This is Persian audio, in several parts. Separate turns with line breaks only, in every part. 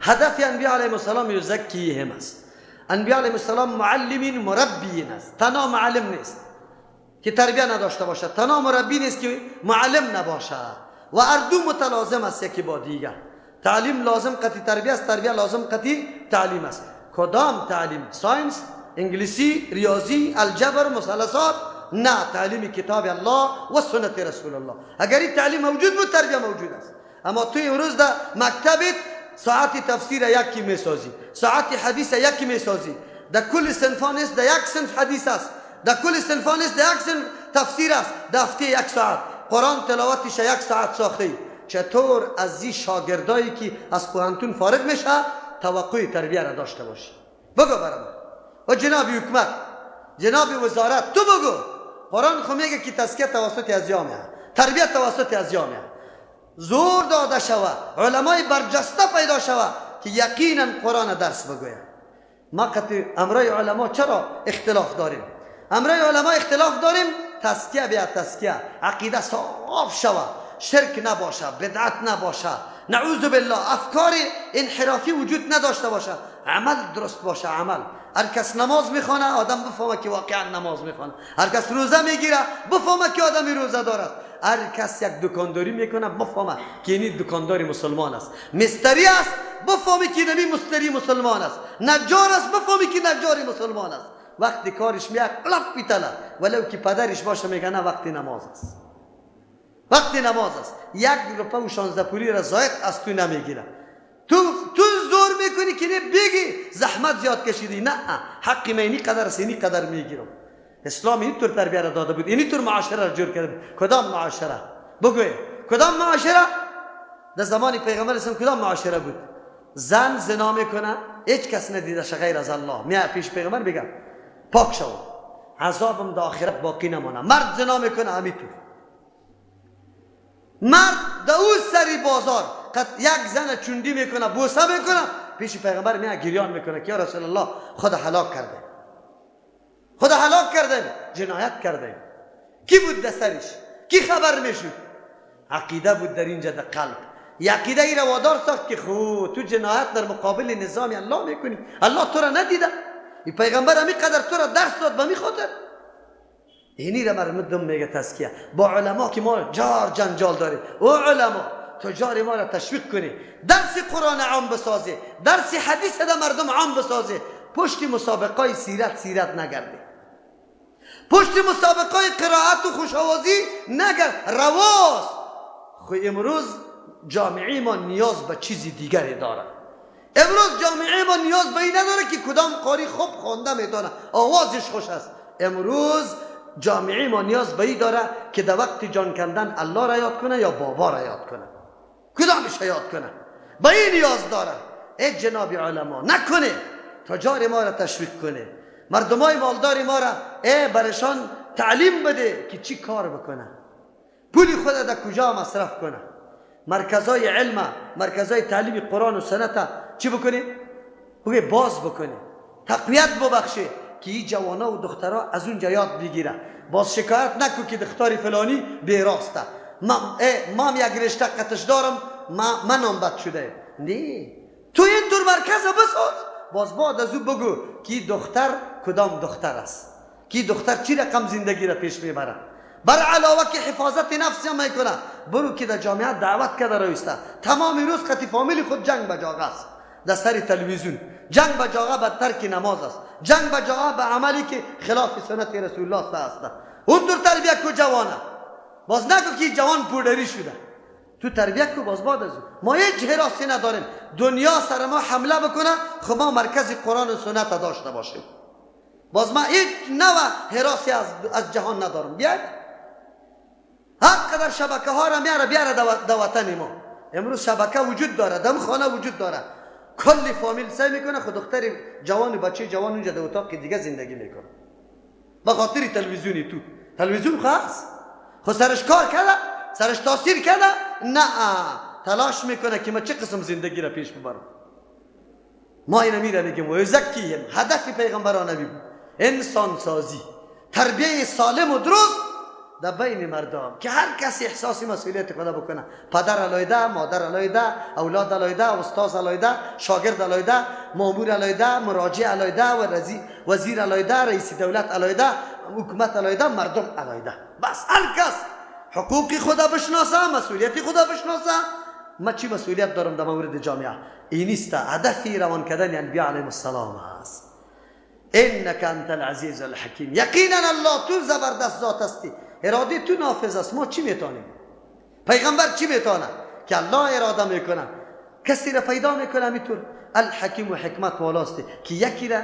هدف انبیاء علیهم السلام یزکیهم است. انبیاء علیهم السلام معلمین مربیین است. تنها معلم نیست که تربیه نداشته باشد، تنها مربی نیست که معلم نباشد، و هر دو متلازم است یکی با دیگر. تعلیم لازم قطعی تربیه است، تربیه لازم قطعی تعلیم است. کدام تعلیم؟ science، انگلیسی، ریاضی، الجبر، مثلثات؟ نه، تعلیم کتاب الله و سنت رسول الله. اگر این تعلیم موجود بود تربیه موجود است. اما توی امروز در مکتبت ساعت تفسیر یکی میسازی، ساعت حدیث یکی میسازی، در کل صنفا نیست، در یک صنف حدیث است، در کل صنفا نیست، در یک صنف تفسیر است، در هفته یک ساعت قرآن تلاوتش یک ساعت ساخته. چطور از این شاگردایی که از پوهنتون فارغ میشه توقع تربیه را داشته باشی؟ بگو برام. و جناب حکومت، جناب وزارت، تو بگو قرآن خو میگه که تزکیه توسط از جامعه، تربیت توسط از جامعه. زور داده شوه، علمای برجسته پیدا شوه که یقینا قرآن درس بگوید. ما قطع امرای علما چرا اختلاف داریم؟ امرای علما اختلاف داریم تزکیه بیا تزکیه، عقیده صاف شوه، شرک نباشه، بدعت نباشه، نعوذ بالله افکار انحرافی وجود نداشته باشه، عمل درست باشه. عمل هر کس نماز میخوانه آدم بفهمه که واقعا نماز میخوانه، هر کس روزه میگیره بفهمه که آدمی روزه دارد، هر کس یک دکانداری میکنه بفهمه که این دکاندار مسلمان است، مستری است بفهمه که این مستری مسلمان است، نجار است بفهمه که نجار مسلمان است. وقتی کارش میاد قلب میتله، ولو که پدرش باشه میگه نه وقتی نماز است، وقتی نماز است. یک روپه و 16 پولی را زاید از تو نمیگیره. تو زور میکنی که نه بگی زحمت زیاد کشیدی، نه حق من اینی قدر است، اینی قدر میگیرم. اسلام اینطور تربیه را داده بود، اینطور معاشره را جور کرده بود. کدام معاشره؟ بگوی کدام معاشره؟ در زمان پیغمبر اسلام کدام معاشره بود؟ زن زنا میکنه، هیچ کس ندیده غیر از الله، میاد پیش پیغمبر میگه پاک شو، عذابم در آخرت باقی نمانه. مرد زنا میکنه همینطور، مرد در او سری بازار یک زن چوندی میکنه، بوسه میکنه، پیش پیغمبر میاد گریان میکنه که یا رسول الله خدا هلاک کرده، خدا هلاک کرده، جنایت کرده. کی بود در سرش؟ کی خبر میشد؟ عقیده بود در اینجا در قلب. عقیده ای را وادار ساخت که خو تو جنایت در مقابل نظام الله میکنی، الله تو را ندیده، این پیغمبر همی قدر تو را درس داد به می خاطر. اینی را مردم میگه تزکیه. با علما که ما جار جنجال داریم، او علما تجار ما را تشویق کنی، درس قرآن عام بسازی، درس حدیث در مردم عام بسازی، پشت مسابقه سیرت سیرت نگردی، پشت مسابقه قرائت و خوشآوازی نگرد، رواست. خو امروز جامعه ما نیاز به چیزی دیگری داره. امروز جامعه ما نیاز به این نداره که کدام قاری خوب خوانده میتونه، آوازش خوش است. امروز جامعه ما نیاز به این داره که در وقت جان کندن الله را یاد کنه یا بابا را یاد کنه، کدامش یاد کنه، به این نیاز داره. ای جناب علما نکنه تجار ما را تشویق کنه، مردمای مالدار ما را ای برشان تعلیم بده که چی کار بکنه، پولی خود در کجا مصرف کنه، مرکزای علم، مرکزای تعلیم قرآن و سنت چی بکنه، بگه باز بکنه، تقویت ببخشه که این جوانا و دخترها از اونجا یاد بگیره. باز شکایت نکن که دختر فلانی بیراسته، ما یک رشته قطش دارم، منم بد شده. نه، تو این دور مرکز بساز، باز بعد از او بگو که دختر کدام دختر است، که دختر چی رقم زندگی را پیش میبره. بر علاوه که حفاظت نفس هم میکنه، برو که در جامعه دعوت کرده رویسته، تمام روز قطی فامیل خود جنگ به جاغه است، در سر تلویزیون جنگ به جاغه به ترک نماز است، جنگ به جاغه به عملی که خلاف سنت رسول الله است. اون دور تربیه کو جوانه، باز نگو که جوان پودری شده، تو تربیه کو. باز بعد از ما هیچ حراسی نداریم، دنیا سر ما حمله بکنه، خب ما مرکز قرآن و سنت داشته باشیم. باز ما هیچ نوع حراسی از جهان ندارم. بیاید هر قدر شبکه ها را میاره بیاره در وطن ما. امروز شبکه وجود داره، دم خانه وجود داره، کل فامیل سعی میکنه خود دختر جوان و بچه جوان اونجا در اتاق دیگه زندگی میکنه به خاطر تلویزیونی. تو تلویزیون خاص خود سرش کار کرده، سرش تاثیر کرده، نه تلاش میکنه که ما چه قسم زندگی را پیش ببرم. ما اینو میره میگیم و یزکیهم. هدف پیغمبران نبی بود انسان سازی، تربیه سالم و درست. در بین مردم که هر کسی احساس مسئولیت خدا بکنه. پدر علایده، مادر علایده، اولاد علایده، استاد علایده، شاگرد علایده، مامور علایده، مراجع علایده، وزیر علایده، رئیس دولت علایده، حکومت علایده، مردم علایده. بس هر کس حقوق خدا بشناسه، مسئولیت خدا بشناسه. ما چی مسئولیت دارم در مورد جامعه؟ این نیست هدف روان کردن انبیاء علیهم السلام است. انک انت العزیز الحکیم. یقینا الله تو زبردست ذات هستی، اراده تو نافذ است. ما چی میتونیم؟ پیغمبر چی میتونه؟ که الله اراده میکنه، کسی را پیدا میکنه میتون. الحکیم و حکمت والاستی که یکی را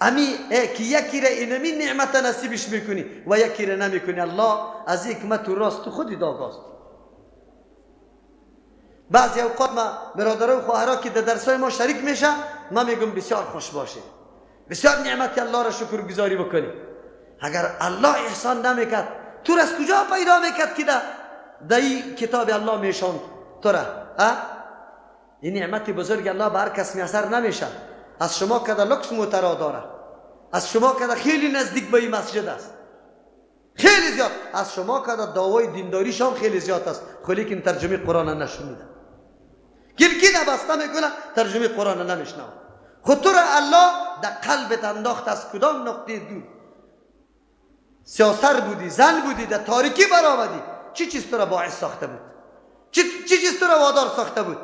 امی که یکی را اینمی نعمت نصیبش میکنی و یکی را نمیکنی. الله از حکمت و راست خودی داگاست. بعضی اوقات ما برادرای و خواهرا که در درسای ما شریک میشه، ما میگم بسیار خوش باشه، بسیار نعمت الله را شکر گذاری بکنی. اگر الله احسان نمیکرد تو را از کجا پیدا میکرد که در این کتاب الله میشاند تو را؟ این نعمت بزرگ الله به هر کس میسر نمیشه. از شما که در لکس موترا داره، از شما که خیلی نزدیک به این مسجد است، خیلی زیاد، از شما که در دعوای دینداریش هم خیلی زیاد است، خو لیکن ترجمه قرآن نشنیده، گلکی بسته میکنه ترجمه قرآن نمیشنوه. خود تو را الله در قلبت انداخت. از کدام نقطه دور سیاسر بودی، زن بودی، در تاریکی برآمدی، چی چیز تو را باعث ساخته بود؟ چی چیز تو را وادار ساخته بود؟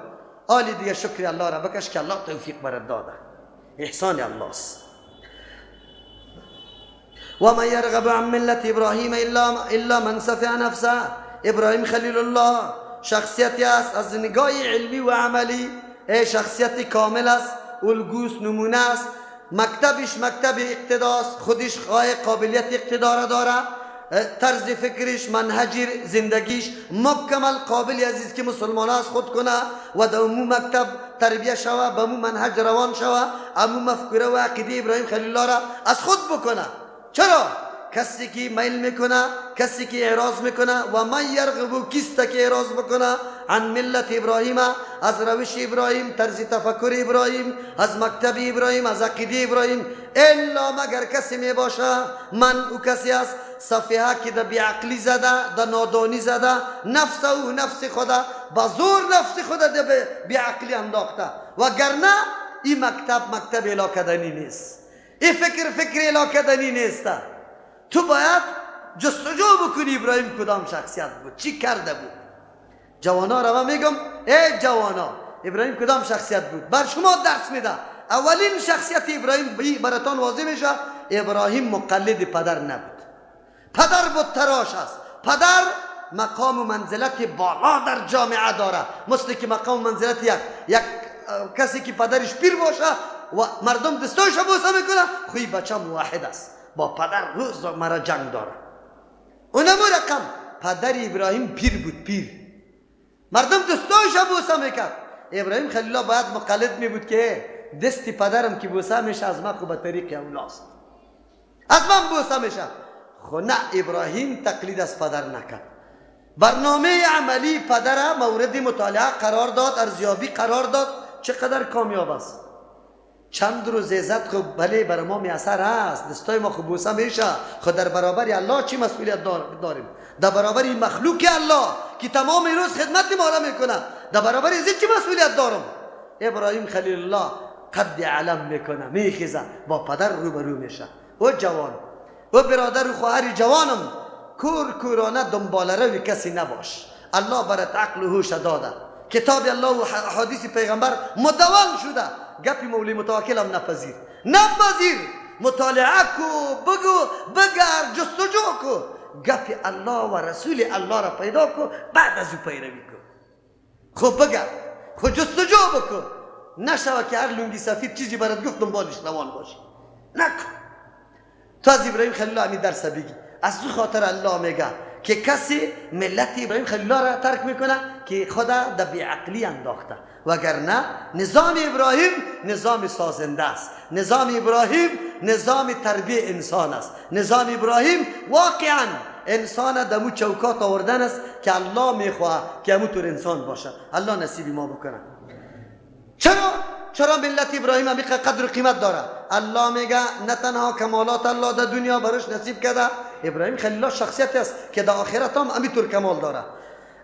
آلی دیگه شکر الله را بکش که الله توفیق برات داده، احسان الله است. و من یرغب عن ملت ابراهیم الا من سفه نفسه. ابراهیم خلیل الله شخصیتی است از نگاه علمی و عملی، شخصیت کامل است، الگوس نمونه است، مکتبش مکتب اقتداست، خودش خواه قابلیت اقتدار داره، طرز فکرش، منهج زندگیش مکمل قابل عزیز که مسلمان از خود کنه و در امو مکتب تربیه شوه، به امو منهج روان شوه، امو مفکوره و عقیده ابراهیم خلیل الله را از خود بکنه. چرا؟ کسی که میل میکنه، کسی که اعراض میکنه، و من یرغب کیست که اعراض بکنه عن ملت ابراهیم، از روش ابراهیم، طرز تفکر ابراهیم، از مکتب ابراهیم، از عقیده ابراهیم، الا مگر کسی میباشه من او کسی است صفیه که در بیعقلی زده، در نادانی زده، نفس او نفس خدا با زور نفس خدا در بیعقلی انداخته، وگرنه این مکتب مکتب الا کردنی نیست، این فکر فکر الا کردنی نیست. تو باید جستجو بکنی ابراهیم کدام شخصیت بود، چی کرده بود. جوانا را من میگم ای جوانا، ابراهیم کدام شخصیت بود، بر شما درس میده. اولین شخصیت ابراهیم براتان واضح میشه، ابراهیم مقلد پدر نبود، پدر بود تراش است، پدر مقام و منزلت بالا در جامعه داره، مثل که مقام و منزلت یک کسی که پدرش پیر باشه و مردم دستایش بوسه میکنه، خوی بچه موحد است، با پدر روز مرا جنگ داره. اونمو رقم پدر ابراهیم پیر بود، پیر، مردم دستایش بوسه میکرد. ابراهیم خلیل الله باید مقلد می بود که دست پدرم که بوسه میشه از من خو به طریق اولاست، از من بوسه میشه. خو نه، ابراهیم تقلید از پدر نکرد، برنامه عملی پدر مورد مطالعه قرار داد، ارزیابی قرار داد، چقدر کامیاب است. چند روز عزت خب بله بر ما میسر هست، دستای ما خوب بوسه میشه، خود در برابر الله چی مسئولیت داریم؟ در برابر مخلوق الله که تمام روز خدمت ما را میکنه، در برابر از چی مسئولیت دارم؟ ابراهیم خلیل الله قد علم میکنه، میخیزه، با پدر روبرو میشه. او جوان، او برادر و خواهر جوانم، کور کورانه دنبال روی کسی نباش. الله برات عقل و هوش داده، کتاب الله و حدیث پیغمبر مدون شده، گپی مولی متوکل هم نپذیر، نپذیر، مطالعه کو، بگو، بگرد، جستجو کو، گپی الله و رسول الله را پیدا کو، بعد از او پیروی کو. خب بگرد، خب جستجو بکن، نشوه که هر لنگی سفید چیزی برات گفت دنبالش روان باشی، نکن. تو از ابراهیم خلیل الله همین درس بگی. از او خاطر الله میگه که کسی ملت ابراهیم خلیل الله را ترک میکنه که خدا در بیعقلی انداخته، وگرنه نظام ابراهیم نظام سازنده است، نظام ابراهیم نظام تربیه انسان است، نظام ابراهیم واقعا انسان دمو چوکات آوردن است که الله میخواه که همو طور انسان باشه. الله نصیب ما بکنه. چرا ملت ابراهیم همیقه قدر و قیمت داره؟ الله میگه نه تنها کمالات الله در دنیا براش نصیب کرده، ابراهیم خلیل الله شخصیت است که در آخرت هم همینطور کمال داره.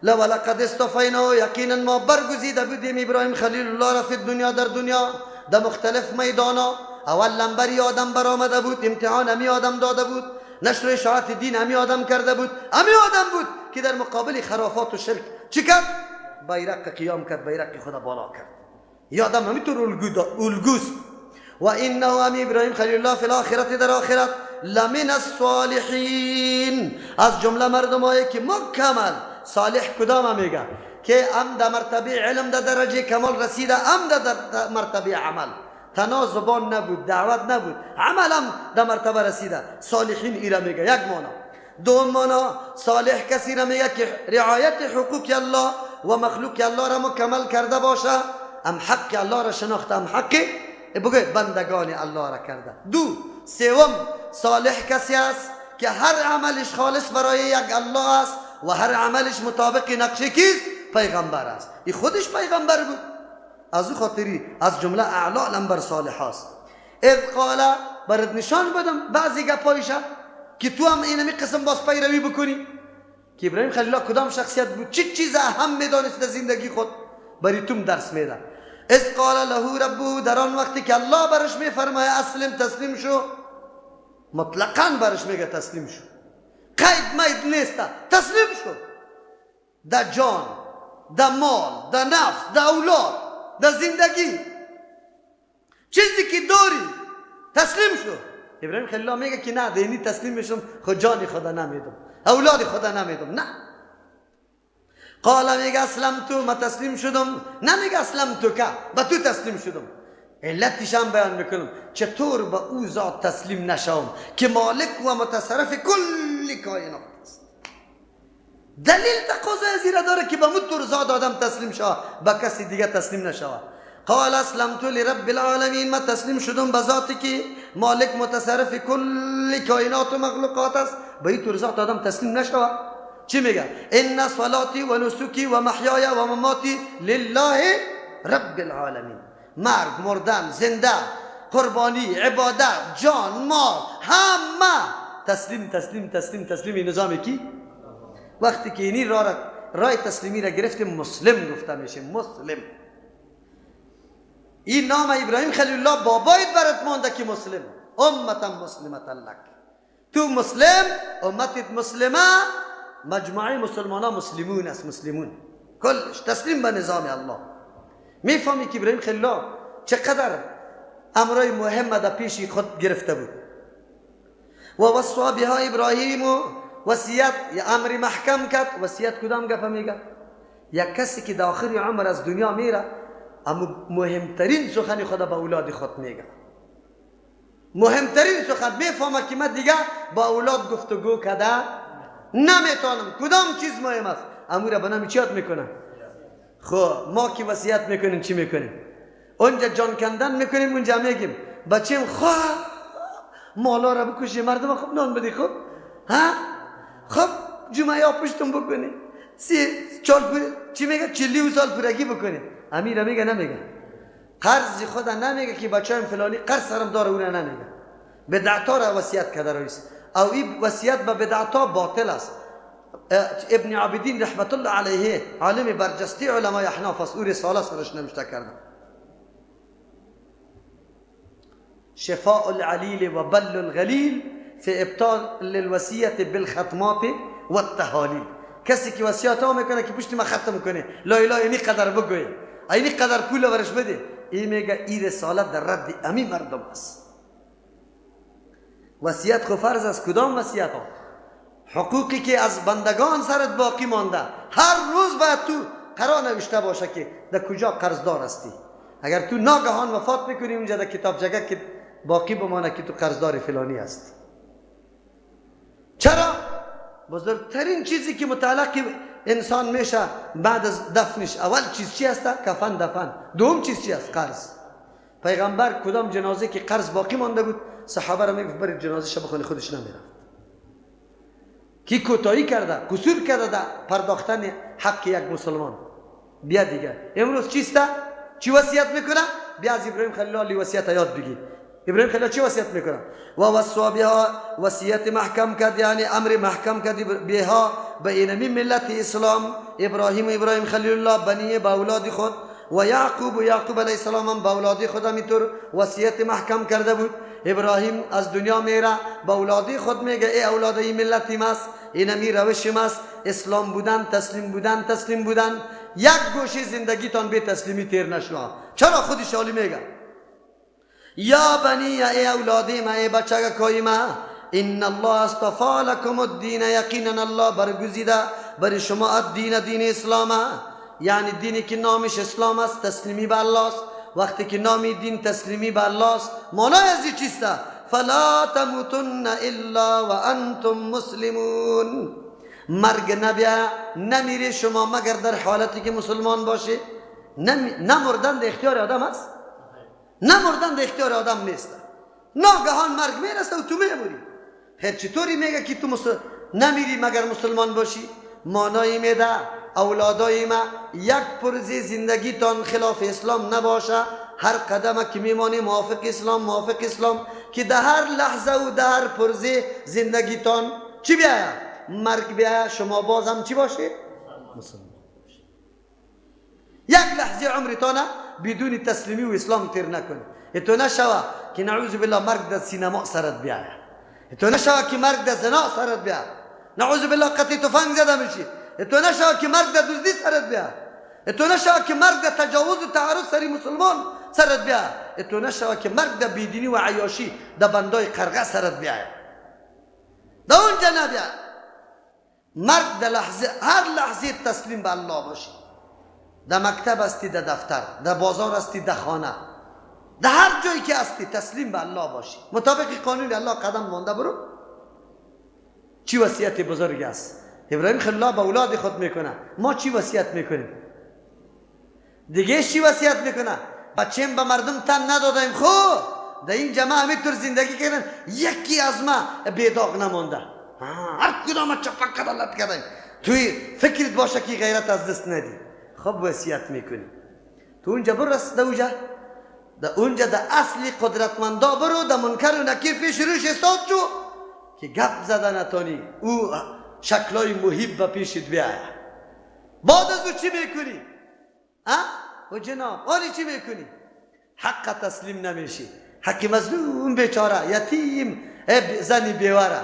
ولقد اصطفیناه، یقینا ما برگزیده بودیم ابراهیم خلیل الله را فی دنیا، در دنیا، در مختلف میدانا. اول لنبری آدم برآمده بود، امتحان همی آدم داده بود، نشر اشاعت دین همی آدم کرده بود، همی آدم بود که در مقابل خرافات و شرک چی کرد؟ بیرق قیام کرد، بیرق خدا بالا کرد. یادم همینطور الگوست. و انه همی ابراهیم خلیل الله فی الاخرت، در آخرت، لمن الصالحین، از جمله مردمایی که مکمل صالح. کدام میگه که هم در مرتبه علم در درجه کمال رسیده، هم در مرتبه عمل. تنها زبان نبود، دعوت نبود، عمل هم در مرتبه رسیده. صالحین ایره میگه، یک مانا. دوم مانا صالح کسی را میگه که رعایت حقوق الله و مخلوق الله را مکمل کرده باشه، هم حق الله را شناخته، هم حق بگه بندگان الله را کرده. دو. سوم صالح کسی است که هر عملش خالص برای یک الله است و هر عملش مطابق نقشه کیست؟ پیغمبر است. این خودش پیغمبر بود، از او خاطری از جمله اعلی لنبر صالح است. اذ قال، برات نشان بدم بعضی گپایشه که تو هم اینمی قسم باز پیروی بکنی که ابراهیم خلیل الله کدام شخصیت بود، چه چیز اهم میدانست در زندگی خود، بری توم درس میده. اذ قال له ربه، در آن وقتی که الله برش میفرمایه اسلم، تسلیم شو، مطلقاً برش میگه تسلیم شو، قید مید نیست، تسلیم شو، در جان، در مال، در نفس، در اولاد، در زندگی، چیزی که داری تسلیم شو. ابراهیم خلیل الله میگه که نه، دینی تسلیم میشم، خود جان خدا نمیدم، اولاد خدا نمیدم، نه. قال میگه اسلمتو، ما تسلیم شدم. نه میگه اسلمتو که به تو تسلیم شدم. علتش هم بیان میکنم چطور به او ذات تسلیم نشوم که مالک و متصرف کل کائنات است. دلیل تقاضای زیرا داره که به مطور ذات آدم تسلیم شوه، به کسی دیگه تسلیم نشوه. قال اسلمت لرب العالمین، ما تسلیم شدم به ذاتی که مالک متصرف کل کائنات و مخلوقات است. به این طور ذات آدم تسلیم نشوه. چی میگه؟ ان صلاتی و نسکی و محیای و مماتی لله رب العالمین. مرگ، مردن، زنده، قربانی، عبادت، جان، مال، همه تسلیم تسلیم تسلیم تسلیم نظام کی؟ وقتی که اینی رای تسلیمی را گرفتیم مسلم گفته میشه. مسلم این نام ابراهیم خلیل الله بابایت برات مانده که مسلم، امتا مسلمتا لک، تو مسلم، امتت مسلمه، مجموعه مسلمان ها مسلمون است، مسلمون کلش تسلیم به نظام الله. میفهمی که ابراهیم خلیل الله چقدر امرای مهم در پیش خود گرفته بود. و وصا بها ابراهیم، وصیت یا امر محکم کرد. وصیت کدام گپ میگه؟ یک کسی که در آخر عمر از دنیا میره، اما مهمترین سخن خود به اولاد خود میگه. مهمترین سخن میفهمه که من دیگه با اولاد گفتگو کرده نمیتونم، کدام چیز مهم است، امو را به نام چی یاد میکنه؟ خب ما که وصیت میکنیم چی میکنیم؟ اونجا جان کندن میکنیم، اونجا میگیم بچیم خواه مالا را بکشی، مردم خوب نان بدی، خوب ها، خب جمعه یا پشتم بکنی، 3-4 چی میگه 40 سال پورگی بکنی. امیر میگه نمیگه قرض خدا نمیگه که بچه‌م فلانی قرض سرم داره، اون نمیگه. بدعتا را وصیت کرده رئیس، او این وصیت به بدعتا باطل است. ابن عابدین رحمت الله علیه عالم برجسته علمای احناف است، او رساله سرش نوشته کرده، شفاء العلیل و بل الغلیل فی ابطال الوصیت بالختمات والتهالیل. کسی که وصیت ها میکنه که پشت ما ختم کنه، لا اله اینی قدر بگوی، اینی قدر پول ورش بده، این میگه این رساله در رد امی مردم است. وصیت خو فرض است. کدام وصیت ها؟ حقوقی که از بندگان سرت باقی مانده، هر روز باید تو قرار نوشته باشه که در کجا قرضدار هستی. اگر تو ناگهان وفات میکنی، اونجا در کتابچه که باقی بمانه که تو قرضدار فلانی هستی. چرا؟ بزرگترین چیزی که متعلق انسان میشه بعد از دفنش، اول چیز چی هست؟ کفن دفن. دوم چیز چی هست؟ قرض. پیغمبر کدام جنازه که قرض باقی مانده بود، صحابه را میگفت برید جنازه بخونی، خودش نمیرفت. کی کوتاهی کرده، قصور کرده در پرداختن حق یک مسلمان. بیا دیگه امروز چیسته؟ چی وصیت میکنه؟ بیا از ابراهیم خلیل الله وصیت یاد بگیر. ابراهیم خلیل چی وصیت میکنه؟ و وصا بها، وصیت محکم کرد، یعنی امر محکم کرد بها به اینمی ملت اسلام. ابراهیم ابراهیم خلیل الله بنی به اولاد خود، و یعقوب و یعقوب علیه السلام هم به اولاد خود همینطور وصیت محکم کرده بود. ابراهیم از دنیا میره، به اولاد خود میگه ای اولاد این ملت ماست، اینمی روش ماست، اسلام بودن، تسلیم بودن، تسلیم بودن. یک گوشه زندگیتان به تسلیمی تیر نشوه. چرا خودش حالی میگه یا بنی، ای اولادی ما، ای بچگکای ما، ان الله اصطفی لکم الدین، یقینا الله برگزیده بر شما الدین، دین اسلام، یعنی دینی که نامش اسلام است، تسلیمی به الله است. وقتی که نام دین تسلیمی به الله است، معنای از این چیست؟ فلا تموتن الا وانتم مسلمون. مرگ نبیا نمیری شما مگر در حالتی که مسلمان باشی. نمردن در اختیار آدم است؟ نمردن در اختیار آدم نیست. ناگهان مرگ میرسه و تو میموری. خیر چطوری میگه که تو نمیری مگر مسلمان باشی؟ معنای میده اولادای ما یک پرزه زندگیتان خلاف اسلام نباشه، هر قدم که میمانی موافق اسلام، موافق اسلام، که در هر لحظه و در هر پرزه زندگیتان چی بیاید؟ مرگ بیاید، شما بازم چی باشید؟ مسلمان باشید. یک لحظه عمرتان بدون تسلیمی و اسلام تیر نکنید. اتو نشوه که نعوذ بالله مرگ در سینما سرت بیاید، اتو نشوه که مرگ در زنا سرت بیاید، نعوذ بالله قطعی تفنگ زده میشی، اتو نشوه که مرگ در دزدی سرت بیاید، اتو نشوه که مرگ در تجاوز و تعرض سری مسلمان سرت بیاید، اتو نشوه که مرگ در بیدینی و عیاشی در بندای قرغه سرت بیاید. در اونجا نبیاید. مرگ در لحظه، هر لحظه تسلیم به الله باشی. در مکتب هستی، در دفتر، در بازار هستی، در خانه، در هر جایی که هستی تسلیم به الله باشی، مطابق قانون الله قدم مانده برو. چی وصیت بزرگ است ابراهیم خلیل الله به اولاد خود میکنه. ما چی وصیت میکنیم؟ دیگه چی وصیت میکنه؟ بچیم به مردم تن ندادیم، خب در این جماعه همینطور زندگی کردن، یکی از ما بیداغ نمانده، هر کدام چپک کردن لط کردن. توی فکرت باشه که غیرت از دست ندی. خب وصیت میکنی تو اونجا برس، در اونجا، در اونجا در اصل قدرتمندا برو، در منکر و نکیر پیش روش استاد شو که گپ زده نتانی، او شکلای محیب به پیشت بیاید. بعد از او چی میکنی؟ او جناب آنی چی میکنی؟ حق تسلیم نمیشی، حق مظلوم بیچاره یتیم زنی بیوره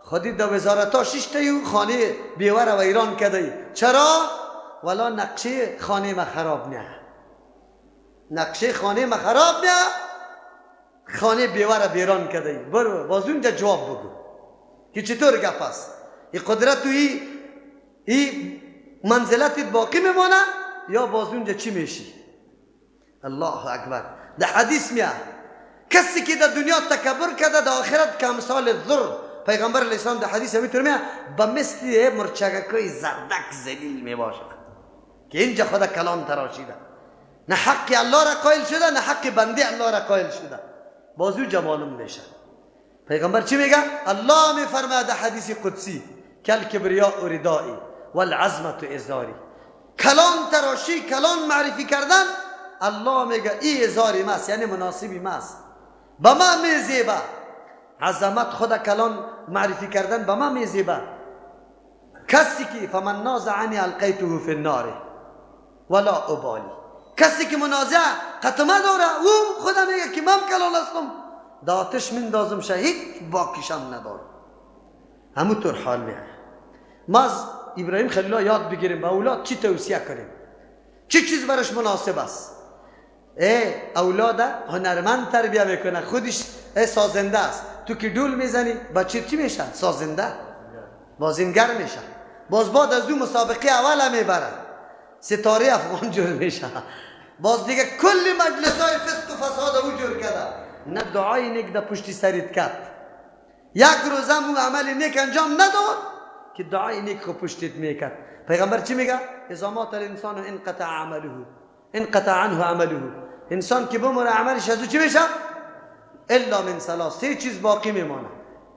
خودی در وزارت ها ششته و خانه بیوره و ایران کرده. چرا؟ ولا نقشه خانه ما خراب نه، نقشه خانه ما خراب نه، خانه بیوره بیران کرده. برو باز اونجا جواب بگو که چطور گپ است. این قدرت و این منزلت باقی میمانه یا باز اونجا چی میشی؟ الله اکبر. در حدیث میاد کسی که در دنیا تکبر کرده در آخرت کمثال ذر. پیغمبر علیه السلام در حدیث همینطور میاد به مثل مرچگکای زردک ذلیل میباشه که اینجا خدا کلام تراشیده، نه حق الله را قائل شده نه حق بنده الله را قائل شده، باز او جمالم میشه. پیغمبر چی میگه؟ الله میفرماید در حدیث قدسی کل کبریاء ردایی والعظمت ازاری. کلام تراشی، کلام معرفی کردن، الله میگه ای ازاری ماست، یعنی مناسبی ماست، به ما میزیبه. عظمت خدا کلام معرفی کردن به ما میزیبه. کسی که فمن نازعنی القیته فی النار ولا ابالی، کسی که منازع قطمه داره او خدا میگه که من کلال هستم، در آتش مندازم شهید باکیشم ندارم. همونطور حال میاد. ما از ابراهیم خلیل الله یاد بگیریم به اولاد چی توصیه کنیم، چی چیز براش مناسب است. ای اولاد هنرمند تربیه میکنه، خودش سازنده است. تو که دول میزنی بچه چی میشه؟ سازنده، بازنگر میشه. باز بعد از او مسابقه اول میبره، ستاره افغان جور میشه. باز دیگه کل مجلس های فسق و فساد او جور کرده. نه دعای نیک در پشتی سریت کرد، یک روزم او عمل نیک انجام نداد که دعای نیک خو پشتیت میکرد. پیغمبر چی میگه؟ اذا مات الانسان انقطع عمله، انقطع عنه عمله. انسان که بمره عملش از او چی میشه؟ الا من ثلاث، سه چیز باقی میمانه.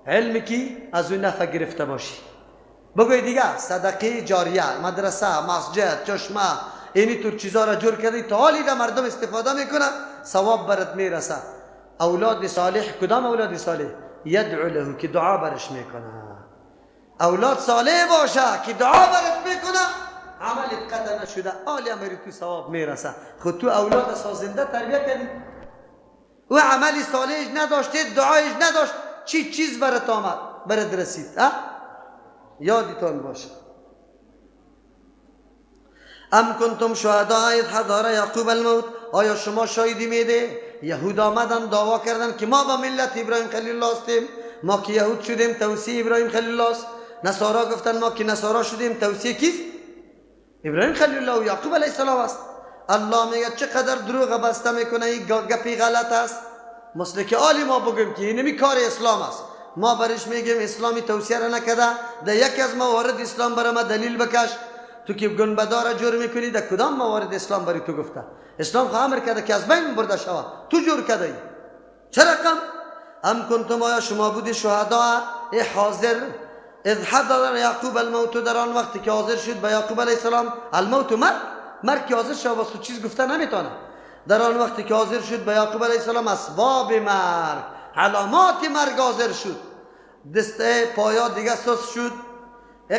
علمی که از او نفع گرفته باشی، بگوی دیگه صدقه جاریه، مدرسه، مسجد، چشمه، اینی طور چیزا را جور کردی تا حالی در مردم استفاده میکنه، ثواب برات میرسه. اولاد صالح، کدام اولاد صالح؟ یدعو له، که دعا برش میکنه. اولاد صالح باشه که دعا برت میکنه، عملت قطع نشده، آلی امری تو ثواب میرسه. خود تو اولاد سازنده تربیت کردی و عمل صالحش نداشتی، دعایش نداشت، چی چیز برات آمد، برات رسید؟ یادتان باشه. ام کنتم شهداء اذ حضر یعقوب الموت، آیا شما شاهدی میده؟ یهود آمدن دعوا کردن که ما با ملت ابراهیم خلیل الله هستیم، ما که یهود شدیم توصیه ابراهیم خلیل الله است. نصارا گفتن ما که نصارا شدیم توصیه کیست؟ ابراهیم خلیل الله و یعقوب علیه السلام است. الله میگه چقدر دروغ بسته میکنه، این گپی غلط است. مثل که آلی ما بگیم که اینمی کار اسلام است، ما برش میگیم اسلامی توصیه را نکرده، در یکی از موارد اسلام برای ما دلیل بکش. تو که گنبدار جور میکنی در کدام موارد اسلام برای تو گفته؟ اسلام خو امر کرده که از بین برده شوه، تو جور کرده ای. چه رقم؟ ام کنتم، آیا شما بودی شهدا ای حاضر اذ حضر یعقوب الموت، در آن وقتی که حاضر شد به یعقوب علیه السلام الموت، مرگ، مرگ که حاضر شد واسه چیز گفته نمیتونه. در آن وقتی که حاضر شد به یعقوب علیه السلام اسباب مرگ، علامات مرگ حاضر شد، دست پایا دیگه سس شد،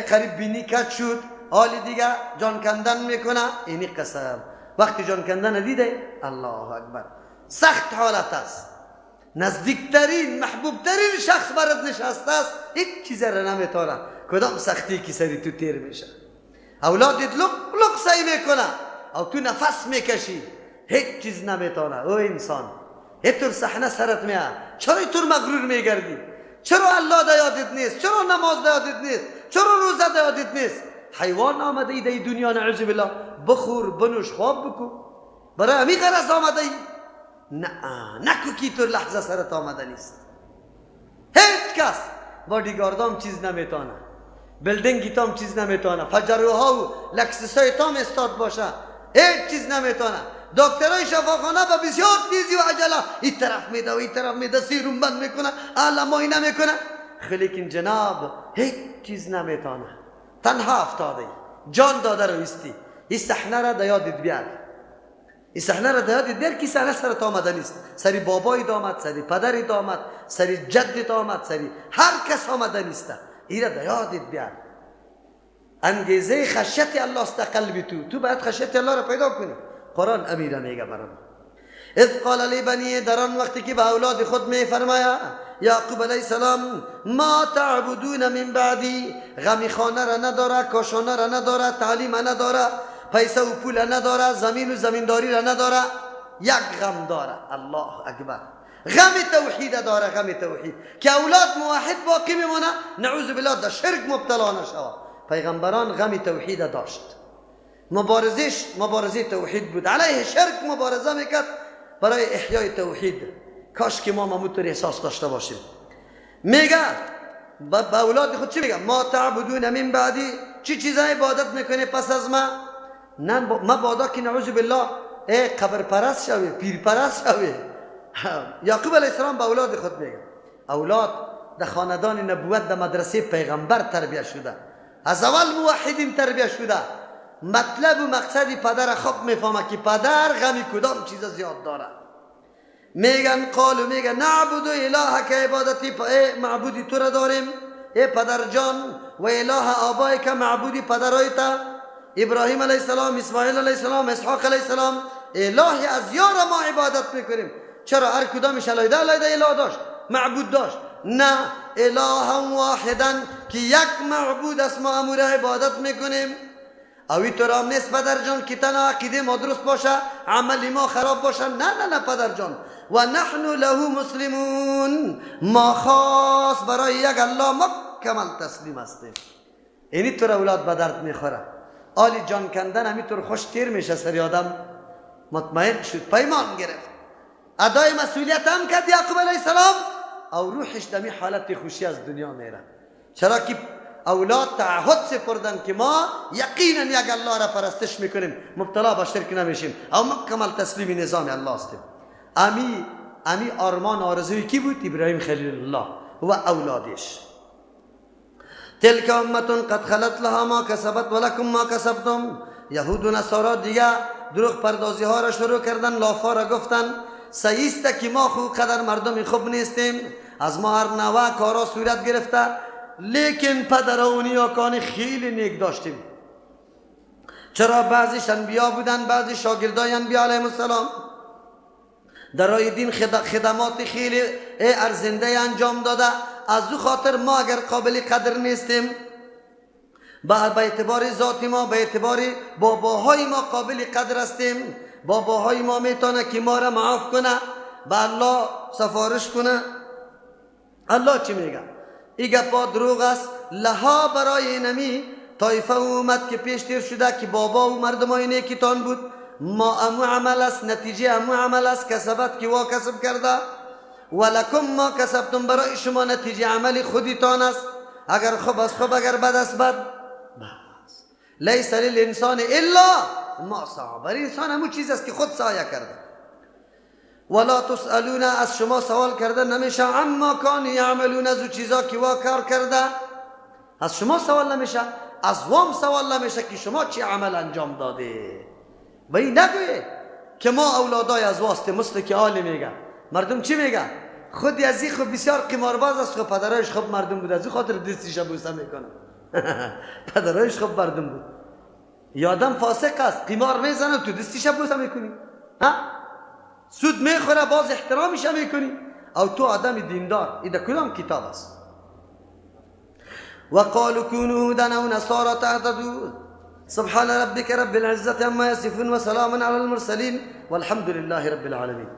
قریب بینی کج شد، حالی دیگه جان کندن میکنه. اینی قسم وقتی جان کندن دیده، الله اکبر، سخت حالت است. نزدیکترین محبوبترین شخص برات نشسته است، هیچ چیز را نمیتونه. کدام سختی که سری تو تیر میشه، اولادت لق لق سعی میکنه او تو نفس میکشی، هیچ چیز نمیتونه. او انسان اینطور صحنه سرت میاد، چرا اینطور مغرور میگردی؟ چرا الله دا یادت نیست؟ چرا نماز دا یادت نیست؟ چرا روزه دا یادت نیست؟ حیوان آمده ای در دنیا، نعوذ بالله، بخور بنوش خواب بکو، برای همی غرض آمده ای؟ نه، نکو که اینطور لحظه سرت آمده نیست. هیچ کس بادیگاردام چیز نمیتونه، building تام چیز نمیتونه، فجروها و لکسسای تام استاد باشه، هیچ چیز نمیتونه. دکترای شفاخانه با بسیار تیزی و عجله این طرف میده و این طرف میده، سیروم بند میکنه، معاینه میکنه، لیکن جناب هیچ چیز نمیتونه. تنها افتاده ای، جان داده رو ایستی. این صحنه را یادت بیار، این صحنه را یادت بیار که صحنه سرت آمده نیست. سری بابای آمد، سری پدرت آمد، سری جدت آمد، سری هر کس آمده نیست. این را یادت بیار. انگیزه خشیت الله است قلب تو، تو باید خشیت الله را پیدا کنی. قرآن امیره میگه برام، اذ قال لبنی، در آن وقتی که به اولاد خود میفرماید یعقوب علیه السلام، ما تعبدون من بعدی، غمی خانه را نداره، کاشانه را نداره، تعلیم نداره، پیسه و پول نداره، زمین و زمینداری را نداره، یک غم داره. الله اکبر، غم توحید داره، غم توحید که اولاد موحد باقی میمونه، نعوذ بالله در شرک مبتلا نشود. پیغمبران غم توحید داشت، مبارزش مبارزه توحید بود، علیه شرک مبارزه میکرد برای احیای توحید. کاش که ما مموتر احساس داشته باشیم. میگه به اولاد خود چی میگه؟ ما تعبدون من بعدی، چی چیزای عبادت میکنه پس از ما؟ نه ما بادا که نعوذ بالله ای قبر پرست شوی، پیر پرست شوی. یعقوب علیه السلام به اولاد خود میگه، اولاد در خاندان نبوت، در مدرسه پیغمبر تربیه شده، از اول موحدین تربیه شده. مطلب و مقصد پدر خوب میفهمه که پدر غمی کدام چیز زیاد داره. میگن قالو، میگن نعبد الهک، عبادتی معبودی تو را داریم ای پدر جان، و اله آبایک، معبودی پدرای تا ابراهیم علیه السلام، اسماعیل علیه السلام، اسحاق علیه السلام، اله از یار ما عبادت میکنیم. چرا هر کدامش علیده علیده اله داشت، معبود داشت؟ نه، اله واحدا که یک معبود است، ما امور عبادت میکنیم. اوی تو رام نیست پدر جان که تنها عقیده ما درست باشه، عمل ما خراب باشه. نه نه نه پدر جان، و نحن له مسلمون، ما خاص برای یک الله مکمل تسلیم هستیم. اینی طور اولاد به درد میخوره. آلی جان کندن همینطور خوش تیر میشه سری آدم، مطمئن شد، پیمان گرفت، ادای مسئولیت هم کرد یعقوب علیه السلام، او روحش دمی حالت خوشی از دنیا میره. چرا که اولاد تعهد سپردن که ما یقینا یک الله را پرستش میکنیم، مبتلا به شرک نمیشیم، او مکمل تسلیم نظام الله هستیم. امی آرمان آرزوی کی بود؟ ابراهیم خلیل الله و اولادش. تلک امة قد خلت لها ما کسبت ولکم ما کسبتم. یهود و نصارا دیگه دروغ پردازی ها را شروع کردن، لافا را گفتن. صحیح است که ما خو قدر مردم خوب نیستیم، از ما هر نوع کارا صورت گرفته، لیکن پدر و نیاکان خیلی نیک داشتیم. چرا؟ بعضیش انبیا بودن، بعضی شاگردای انبیا علیهم السلام در راه دین خدمات خیلی ارزنده انجام داده. از او خاطر ما اگر قابل قدر نیستیم، به اعتبار ذات ما، به اعتبار باباهای ما قابل قدر هستیم. باباهای ما میتونه که ما را معاف کنه، به الله سفارش کنه. الله چی میگه؟ ای گپا دروغ است. لها برای نمی طایفه اومد که پیش تیر شده که بابا و مردمای نیکیتان بود، ما امو عمل است، نتیجه امو عمل است، کسبت که وا کسب کرده. ولکم ما کسبتم، برای شما نتیجه عمل خودتان است. اگر خوب است خوب، اگر بد است بد. بس لیس للانسان الا ما سعی، برای انسان همون چیز است که خود سعی کرده. ولا تسألون، از شما سوال کرده نمیشه، عما کانوا یعملون، از او چیزا که وا کار کرده از شما سوال نمیشه، از وام سوال نمیشه که شما چی عمل انجام داده. و این نگویه که ما اولادای از واسطه، مثل که آلی میگه مردم چی میگه؟ خودی از این خب بسیار قمارباز است، خب پدرایش خوب مردم بود، از این خاطر دستیش بوسه میکنه. پدرایش خوب مردم بود. یا آدم فاسق است، قمار میزنه، تو دستیش بوسه میکنی، ها سود میخوره، باز احترامش میکنی، او تو آدم دیندار. این در کدام کتاب است؟ وقالوا كونوا هودا او نصارى تهتدوا. سبحان ربك رب العزة عما يصفون وسلام على المرسلين والحمد لله رب العالمين.